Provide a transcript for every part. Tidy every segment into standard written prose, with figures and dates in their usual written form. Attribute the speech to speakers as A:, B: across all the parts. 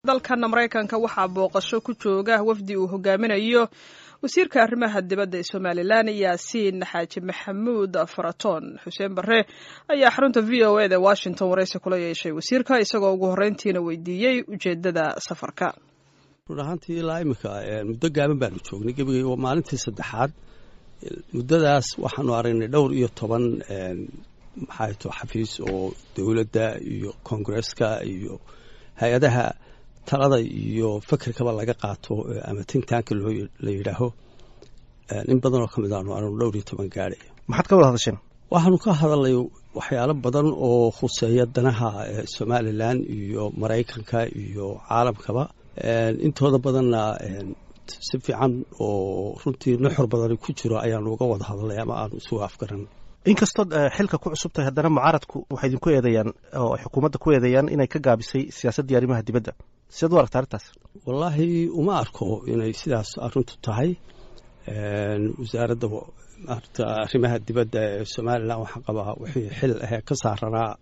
A: Dalkan Maraykanka waxaa booqasho ku jooga wafdi uu hogaaminayo wasiirka arrimaha dibadda ee Somalilan, Yaasiin Xaaji Maxamuud Faratoon. Xuseen Barre ayaa xarunta VOA da Washington waraysi kula yeeshay wasiirka, isagoo ugu horreyntiina weydiiyey ujeeddada safarka.
B: Run ahaantii, ilaa iminka muddo gaaban baanu joognay. Gebigay waa maalintii saddexaad. Muddadaas waxaanu aragnay dhowr iyo toban maxay to xafiis oo dowladda iyo koongareska iyo hay-adaha talada iyo fekerkaba laga qaato ama think tanka loo la yidhaaho. In badan oo ka mid aanu aragno, 14 gaadhay.
C: Maxaad ka wada hadasheen?
B: Waxaanu ka hadalnay waxyaalo badan oo khuseeya danaha Somalilan iyo Maraykanka iyo caalamkaba. Intooda badanna si fiican oo runtii nuxur badani ku jiro ayaanu uga wada hadalnay ama aanu isugu afgaran.
C: Inkastood xilka ku cusub tahay, haddana mucaaradku waxay idinku eedeeyaan oo ay xukuumadda ku eedeeyaan inay ka gaabisay siyaasaddii arrimaha dibadda. Sideed u aragta arrintaas?
B: Wallaahi, uma arko inay sidaas arrintu tahay. Wasaaradda arrimaha dibadda ee Somalilan waxaan qabaa wixii xil ahee ka saaranaa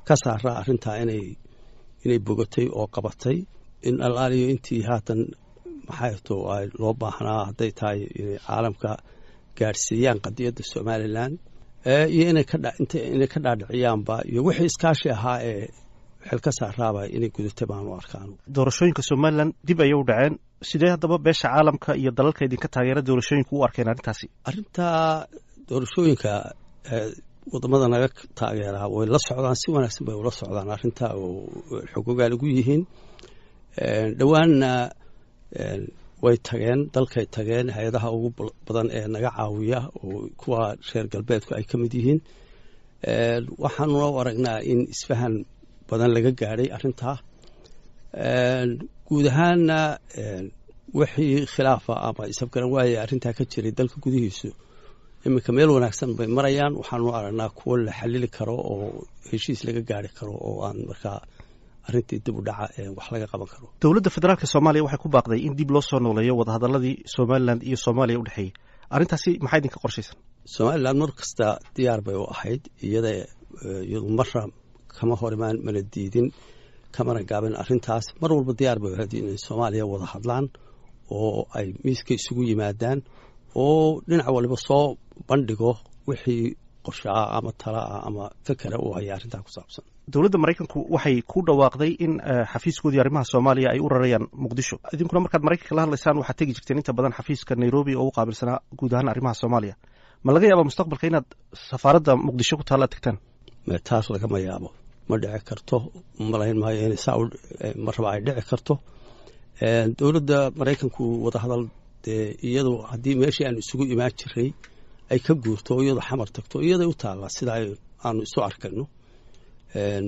B: ka saaraa arrintaa inay bogatay oo qabatay in alaaliyo intii haatan maxay to ay loo baahnaa, hadday tahay inay caalamka gaadhsiiyaan qadiyadda Somalilan iyo inay ka dhaadhiciyaanba iyo wixii iskaashi ahaa ee xil ka saaraaba inay gudatay baanu arkaan.
C: Doorashooyinka Somalilan dib ayay u dhaceen. Sidee haddaba beesha caalamka iyo dalalka idinka taageera doorashooyinka u arkeen arrintaasi?
B: Arrinta doorashooyinka, wadamada naga taageeraa way la socdaan, si wanaagsan bay ula socdaan arrinta oo xogogaal ugu yihiin. Dhowaanna way tageen, dalkay tageen hay-adaha ugu badan ee naga caawiya oo kuwa reer galbeedku ay ka mid yihiin. Waxaanuna u aragnaa in isfahan badan laga gaadhay arrintaa. Guud ahaanna, wixii khilaafa ama isafgaran waaya arrintaa ka jiray dalka gudihiisu iminka meel wanaagsan bay marayaan. Waxaanu aragnaa kuwo la xalili karo oo heshiis laga gaari karo oo aan markaa arrintii dib u dhaca wax laga qaban karo.
C: Dowladda federaalka Soomaaliya waxay ku baaqday in dib loo soo nooleeyo wadahadaladii Somalilan iyo Soomaaliya u dhexeeyey. Arrintaasi maxaa idinka qorshaysan?
B: Somalilan mar kasta diyaar bay u ahayd. Iyadu marra kama hor imaan, mana diidin, kamana gaabin arrintaas. Mar walba diyaar bay u ahayd inay Soomaaliya wada hadlaan oo ay miiska isugu yimaadaan oo dhinac waliba soo bandhigo wixii qorshe ah ama tala ah ama fekera uu haya arrintaa ku saabsan.
C: Dowladda Maraykanku waxay ku dhawaaqday in xafiiskoodii arrimaha Soomaaliya ay u rarayaan Muqdisho. Idinkuna markaad Maraykanka la hadlaysaan waxaad tegi jirteen inta badan xafiiska Nairobi oo u qaabilsanaa guud ahaan arrimaha Soomaaliya. Ma laga yaaba mustaqbalka inaad safaaradda Muqdisho ku taalla tagtaan?
B: Taas lagama yaabo, ma dhici karto. Malayn maayo inay saa marraba ay dhici karto. Dowladda Maraykanku wadahadal dee iyadu haddii meeshii aanu isugu imaan jiray ay ka guurto oo iyadu Xamar tagto, iyaday u taallaa sida aanu isu arkayno.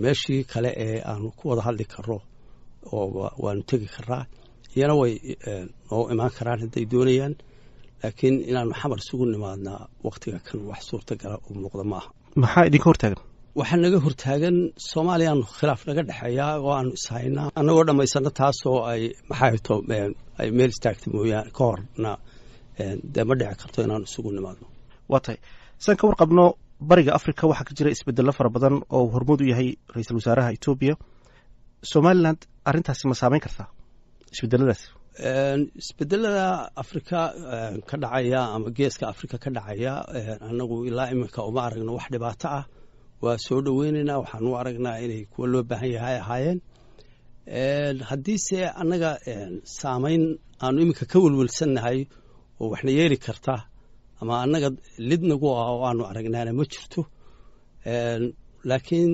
B: Meeshii kale ee aanu ku wada hadli karro oo waanu tegi karaa, iyana way noo imaan karaan hadday doonayaan, laakiin inaanu Xamar isugu nimaadnaa waktiga kan wax suurtagala oo muuqda ma aha.
C: Maxaa idinka hortaagan?
B: Waxaa naga hortaagan Soomaaliyaanu khilaaf naga dhexeeyaa oo aanu ishaynaa. Annagoo dhammaysano taasoo ay maxay to ay meel istaagta mooyaane, ka horna dee ma dhici karto inaanu isugu nimaadno.
C: Waa tahay. San ka warqabno, Bariga Africa waxaa ka jira isbedello fara badan oo uu hormood u yahay ra-iisul wasaaraha Etoobiya. Somaliland arrintaasi ma saameyn kartaa, isbedeladaasi?
B: Isbedelada Afrika ka dhacaya ama Geeska Afrika ka dhacaya, annagu ilaa iminka uma aragno wax dhibaato ah. Waa soo dhoweynaynaa. Waxaan u aragnaa inay kuwa loo baahan yahay ahaayeen. Haddiise annaga saameyn aanu iminka ka welwelsannahay oo waxna yeeli karta ama annaga lidnagu ah oo aanu aragnaana ma jirto. Laakiin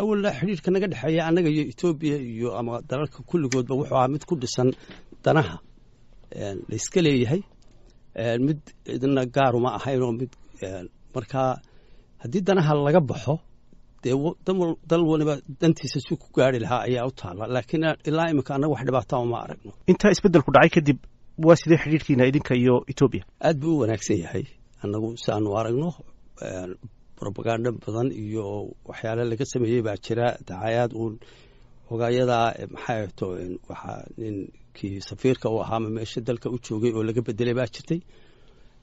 B: awalna xidhiirka naga dhexeeya annaga iyo Etoobiya iyo ama dalalka kulligoodba wuxuu ahaa mid ku dhisan danaha layska leeyahay, mid idna gaaruma ahayn oo mid. Markaa haddii danaha laga baxo, dee dal waliba dantiisa si ku gaari lahaa ayaa u taala, laakiin ilaa iminka annaga wax dhibaataa uma aragno.
C: Intaa isbeddelku dhacay kadib, waa sidee xidhiirkiina idinka iyo Etoobiya?
B: Aad buu u wanaagsan yahay annagu si aanu aragno. Propaganda badan iyo waxyaale laga sameeyey baa jira, dacayaad uun hogaayada. Maxay to waxaa ninkii safiirka u ahaa ama meesha dalka u joogay oo laga bedelay baa jirtay.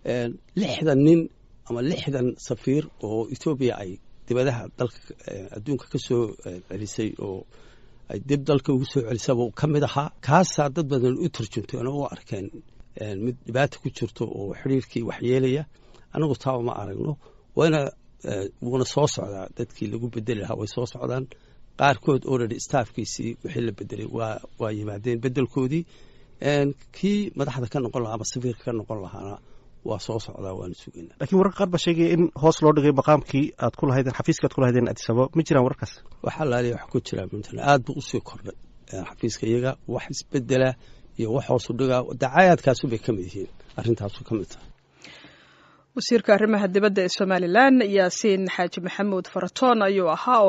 B: 60 nin ama 60 safiir oo Etoobiya ay dibadaha dalka adduunka ka soo celisay oo Ay dib dalka ugu soo celisaba ka mid ahaa. Kaasaa dad badan u tarjunteen oo u arkeen mid dhibaata ku jirto oo xidhiirkii waxyeelaya. Anagu taa uma aragno. Wayna wuuna soo socdaa, dadkii lagu bedeli lahaa way soo socdaan. Qaarkood already staffkiisii wixii la bedelay waa yimaadeen bedelkoodii. Kii madaxda ka noqon lahaa ama safiirka ka noqon lahaana waa soo socdaa, waanu sugaynaa.
C: Lakiin wararka qaar baa sheegaya in hoos loo dhigay maqaamkii aad ku lahaydeen, xafiiskii aad ku lahaydeen Addis Ababa. Ma jiraan wararkaas?
B: Waxaa laaliya wax ku jiraa puntland aad buu usii kordhay xafiiska iyaga. Wax isbedela iyo wax hoosu dhigaa dacayaadkaasu bay ka mid yihiin, arrintaasu ka mid tahay.
A: Wasiirka arrimaha dibadda ee Somalilan, Yaasiin Xaaji Maxamuud Faratoon, ayuu ahaa.